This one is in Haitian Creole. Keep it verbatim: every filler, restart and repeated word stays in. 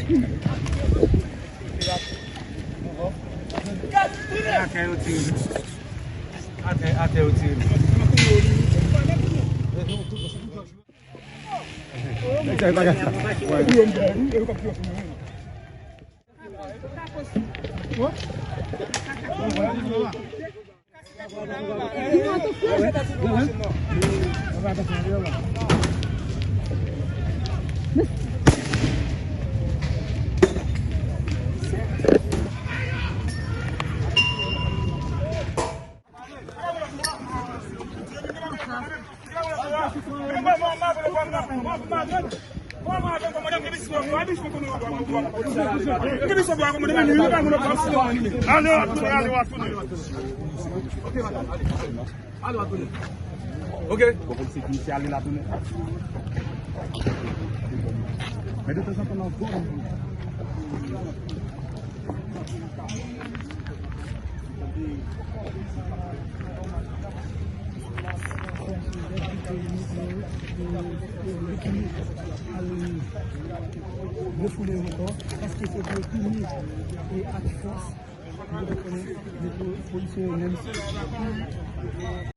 Atè yo tire. Atè, atè yo tire. Ok. Bon, polisye ki misye ale la tounen. Men de tanzantan nan zòn. Refoule yo ankò, paske se pou yo pini e ak fòs. Nou konnen, polisye yo menm.